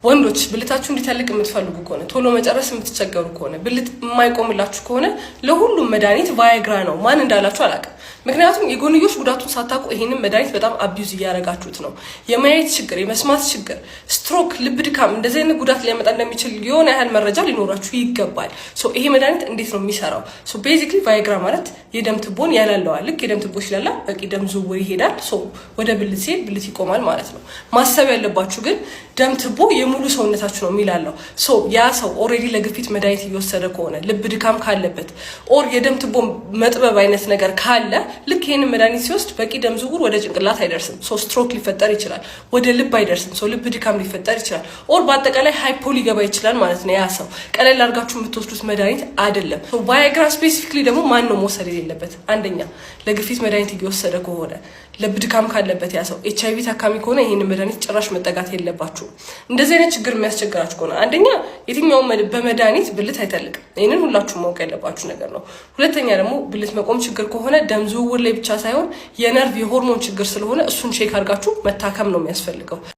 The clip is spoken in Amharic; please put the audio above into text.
ወንዶች ብልታችሁ እንዲተልቅ የምትፈልጉ ከሆነ፣ ቶሎ መጨረስ የምትቸገሩ ከሆነ፣ ብልት የማይቆምላችሁ ከሆነ ለሁሉም መድኃኒት ቫያግራ ነው። ማን እንዳላችሁ አላውቅም። ምክንያቱም የጎንዮሽ ጉዳቱን ሳታውቁ ይሄንን መድኃኒት በጣም abuse እያደረጋችሁት ነው። የማየት ችግር፣ የመስማት ችግር፣ ስትሮክ፣ ልብ ድካም እንደዚህ አይነት ጉዳት ሊያመጣ እንደሚችል የሆነ ያህል መረጃ ሊኖራችሁ ይገባል። So ይሄ መድኃኒት እንዴት ነው የሚሰራው? So basically ቫያግራ ማለት የደም ትቦን ያላለዋል። ልክ የደም ትቦ ሲላላ በቂ ደም ዝውውር ይሄዳል። So ወደ ብልት ሲሄድ ብልት ይቆማል ማለት ነው። ማሰብ ያለባችሁ ግን ደም ትቦ የሙሉ ሰውነታችሁ ነው የሚላለው። So ያ ሰው already ለግፊት መድኃኒት እየወሰደ ከሆነ፣ ልብ ድካም ካለበት or የደም ትቦ መጥበብ አይነት ነገር ካለ ልክ ይህንን መድኃኒት ሲወስድ በቂ ደም ዝውውር ወደ ጭንቅላት አይደርስም። So stroke ሊፈጠር ይችላል። ወደ ልብ አይደርስም። So ልብ ድካም ሊፈጠር ይችላል። Or በአጠቃላይ hypo ሊገባ ይችላል ማለት ነው። ያ ሰው ቀለል አድርጋችሁ የምትወስዱት መድኃኒት አይደለም። ቫያግራ specifically ደግሞ ማን ነው መውሰድ የሌለበት? አንደኛ ለግፊት መድኃኒት እየወሰደ ከሆነ፣ ልብ ድካም ካለበት ያ ሰው፣ HIV ታካሚ ከሆነ ይህንን መድኃኒት ጭራሽ መጠጋት የለባችሁም። እንደዚህ አይነት ችግር የሚያስቸግራችሁ ከሆነ አንደኛ የትኛውም በመድኃኒት ብልት አይተልቅም። ይህንን ሁላችሁም ማወቅ ያለባችሁ ነገር ነው። ሁለተኛ ደግሞ ብልት መቆም ችግር ከሆነ ደም ዝውውር ላይ ብቻ ሳይሆን የነርቭ የሆርሞን ችግር ስለሆነ እሱን check አድርጋችሁ መታከም ነው የሚያስፈልገው።